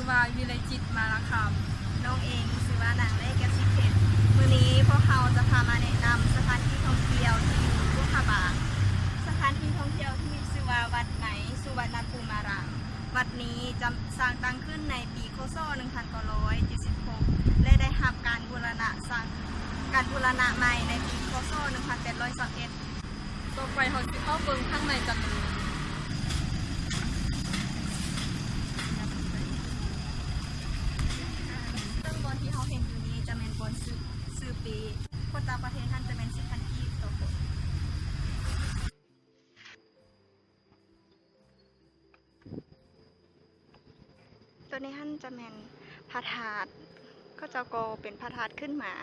ວ່າວິໄລຈິດ ມາລະຄຳ. ນ້ອງເອງຊື່ວ່ານາງເລກ ແກ້ວສີເພັດ. ມື້ນີ້ພວກເຮົາຈະພາມາແນະນຳສະຖານທີ່ທ່ອງທ່ຽວທີ່ຢູ່ຫຼວງພະບາງ. ສະຖານທີ່ທ່ອງທ່ຽວທີ່ມີຊື່ວ່າວັດໃໝສຸວັນນະພູມາຣາມ. ວັດນີ້ຈະສ້າງຕັ້ງຂຶ້ນໃນປີ ຄ.ສ. ໜຶ່ງພັນເກົ້າຮ້ອຍເຈັດສິບຫົກ ແລະ ໄດ້ຮັບການບູລະນະສ້າງ, ການບູລະນະໃໝ່ໃນປີ ຄ.ສ. ໜຶ່ງພັນແປດຮ້ອຍຊາວເອັດ. ຕໍ່ໄປເຮົາຊິເຂົ້າເບິ່ງຂ້າງໃນກັນເລີຍ. ເຊິ່ງບ່ອນທີ່ເຮົາເຫັນຢູ່ນີ້ຈະແມ່ນບ່ອນຊື້, ຊື້ປີ້. ຄົນຕ່າງປະເທດຫັ້ນຈະແມ່ນສິບພັນກີບຕໍ່ຄົນ. ໂຕນີ້ຫັ້ນຈະແມ່ນພະທາດ, ເຂົາເຈົ້າກໍ່ເປັນພະທາດຂຶ້ນມາ.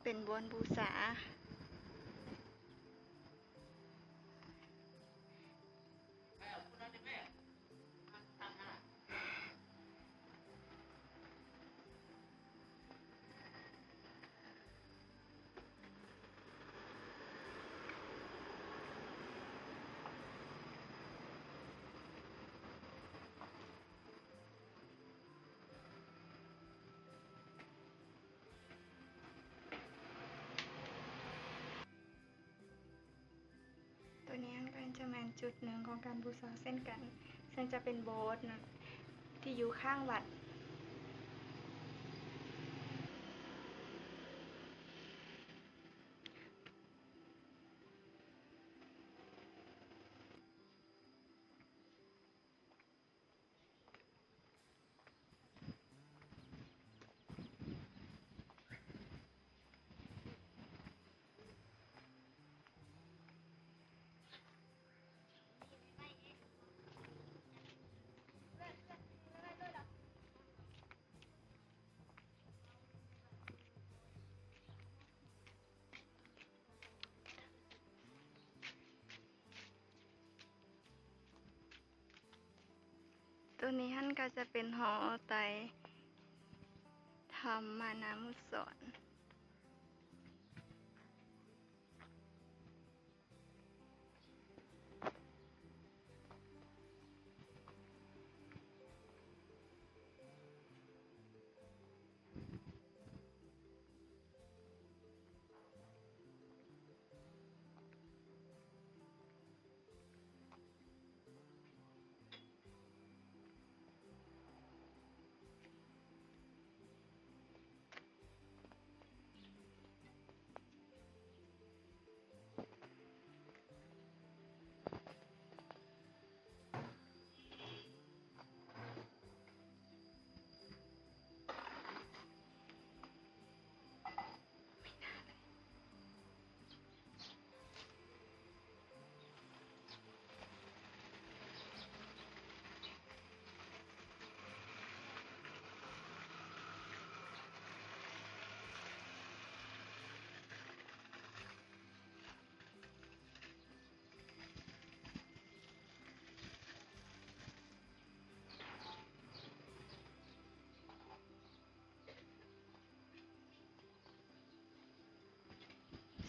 ເປັນບ່ອນບູຊາ. ໂຕນີ້ຫັ້ນກໍຈະແມ່ນຈຸດໜຶ່ງຂອງການບູຊາເຊັ່ນກັນ, ເຊິ່ງຈະເປັນໂບດທີ່ຢູ່ຂ້າງວັດ. ໂຕນີ້ຫັ້ນກໍຈະເປັນຫໍໄຕທຳມະນານຸສອນ.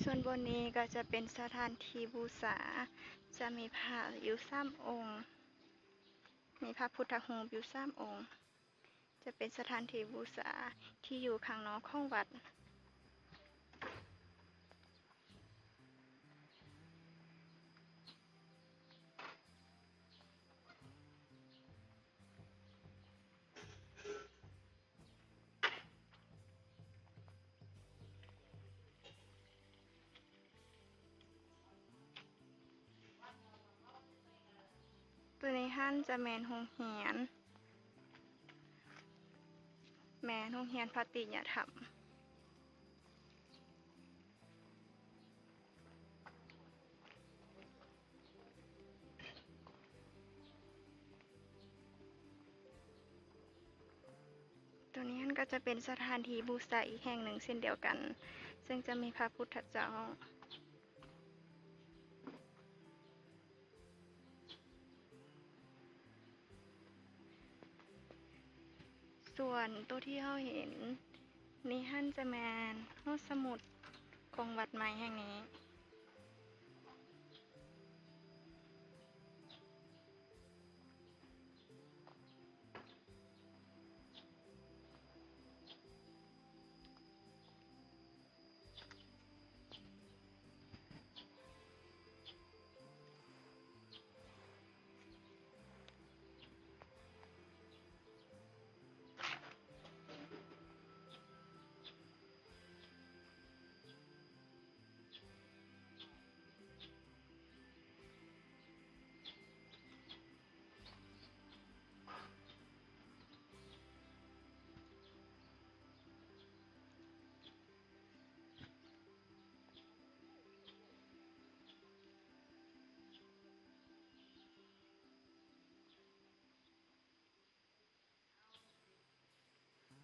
ສ່ວນບ່ອນນີ້ກໍຈະເປັນສະຖານທີ່ບູຊາ, ຈະມີພະຢູ່ສາມອົງ, ມີພະພຸດທະຮູບຢູ່ສາມອົງ, ຈະເປັນສະຖານທີ່ບູຊາທີ່ຢູ່ຂ້າງນອກຂອງວັດ. ໂຕນີ້ຫັ້ນຈະແມ່ນໂຮງຮຽນ, ແມ່ນໂຮງຮຽນພັດຕິຍະທຳ. ໂຕນີ້ຫັ້ນກໍຈະເປັນສະຖານທີ່ບູຊາອີກແຫ່ງໜຶ່ງເຊັ່ນດຽວກັນ, ເຊິ່ງຈະມີພະພຸດທະເຈົ້າ. ສ່ວນໂຕທີ່ເຮົາເຫັນນີ້ຫັ້ນຈະແມ່ນຫໍສະໝຸດ ຂອງວັດໃໝ່ແຫ່ງນີ້.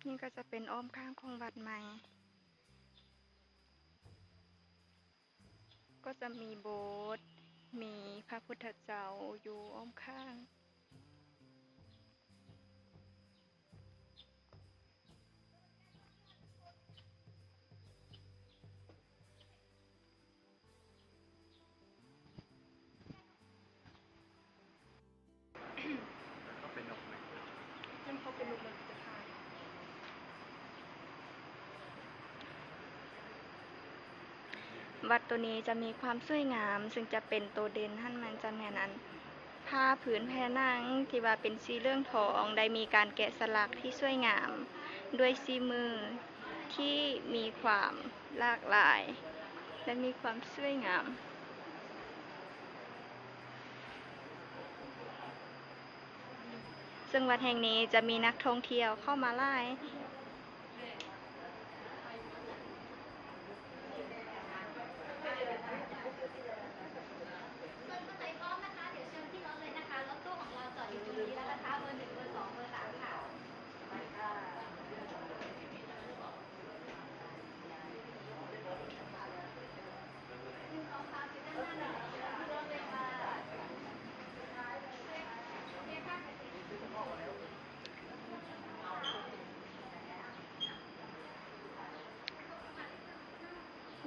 ນີ້ກໍຈະເປັນອ້ອມຂ້າງຂອງວັດໃໝ່ ກໍຈະມີໂບດ ມີພະພຸດທະເຈົ້າຢູ່ອ້ອມຂ້າງ. ວັດໂຕນີ້ຈະມີຄວາມສວຍງາມ, ເຊິ່ງຈະເປັນໂຕເດັ່ນຫັ້ນ ມັນຈະແມ່ນອັນ ຜ້າພື້ນຜະໜັງທີ່ວ່າເປັນສີເຫຼືອງທອງ ໄດ້ມີການແກະສະຫຼັກທີ່ສວຍງາມ ດ້ວຍສີມືທີ່ມີຄວາມຫຼາກຫຼາຍ ແລະ ມີຄວາມສວຍງາມ. ເຊິ່ງວັດແຫ່ງນີ້ຈະມີນັກທ່ອງທ່ຽວເຂົ້າມາຫຼາຍ.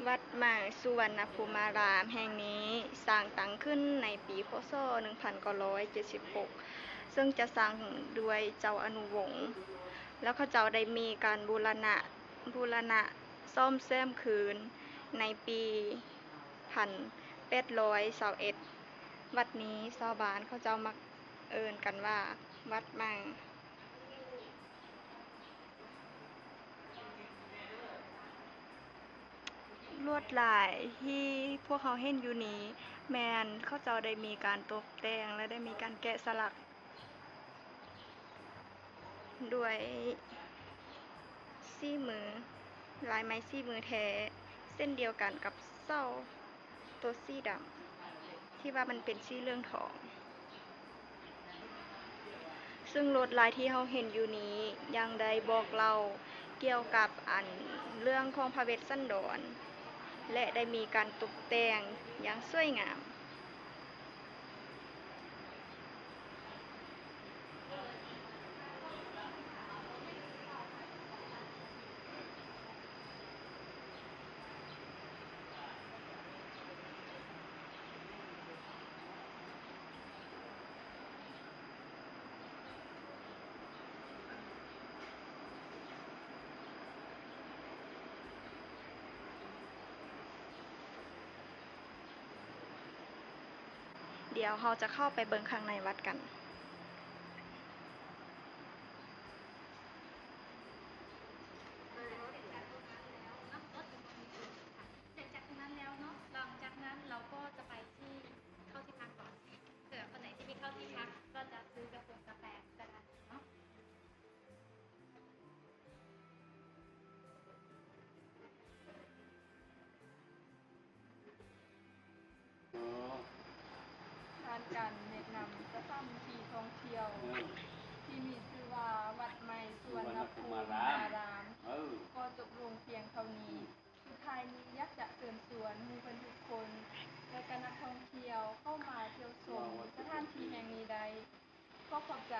ວັດໃໝ່ສຸວັນນະພູມາລາມແຫ່ງນີ້ສ້າງຕັ້ງຂຶ້ນໃນປີ ພ.ສ. ໜຶ່ງພັນເກົ້າຮ້ອຍເຈັດສິບຫົກ ເຊິ່ງຈະສ້າງດ້ວຍເຈົ້າອະນຸວົງ ແລ້ວເຂົາເຈົ້າໄດ້ມີການບູລະນະ ບູລະນະ ສ້ອມແຊມຄືນໃນປີ ພັນແປດຮ້ອຍຊາວເອັດ. ວັດນີ້ຊາວບ້ານເຂົາເຈົ້າມັກເອີ້ນກັນວ່າ ວັດໃໝ່. ລວດລາຍທີ່ພວກເຮົາເຫັນຢູ່ນີ້ ແມ່ນເຂົາເຈົ້າໄດ້ມີການຕົບແຕ່ງ ແລະ ໄດ້ມີການແກະສະຫຼັກ ດ້ວຍສີມື ລາຍໄມ້ສີມືແທ້ ເຊັ່ນດຽວກັນກັບເສົາໂຕສີດຳ ທີ່ວ່າມັນເປັນສີເຫຼືອງທອງ. ເຊິ່ງລວດລາຍທີ່ເຮົາເຫັນຢູ່ນີ້ ຍັງໄດ້ບອກເລົ່າກ່ຽວກັບອັນເລື່ອງຂອງພະເວດສັນດອນ ແລະ ໄດ້ມີການຕົບແຕ່ງຢ່າງສວຍງາມ. ດຽວເຮົາຈະເຂົ້າໄປເບິ່ງຂ້າງໃນວັດກັນ. ເສັດຈາກຕົງນັ້ນແລ້ວເນາະ ຫຼັງຈາກນັ້ນເຮົາກໍຈະໄປທີ່ ເຂົ້າທີ່ພັກກ່ອນ ເພື່ອຄົນໃດທີ່ໄປເຂົ້າທີ່ພັກກໍຈະຊື້ກາໂຟງກາແຟກໍໄດ້ເນາະ. ເອີ ຜ່ານການແນະນຳສະຖານທີ່ທ່ອງທ່ຽວ ເອີ ທີ່ມີຊື່ວ່າ ວັດໃໝ່ສຸວັນນະພູມາລາມ ເອີ ກໍຈົບລົງພຽງເທົ່ານີ້. ອືມ ສຸດທ້າຍນີ້ ຢາກຈະເຊີນຊວນໝູ່ເພື່ອນທຸກຄົນ ແລະ ກະນັກທ່ອງທ່ຽວເຂົ້າມາທ່ຽວຊົມສະຖານທີ່ແຫ່ງນີ້ໄດ້. ຂໍຂອບໃຈ.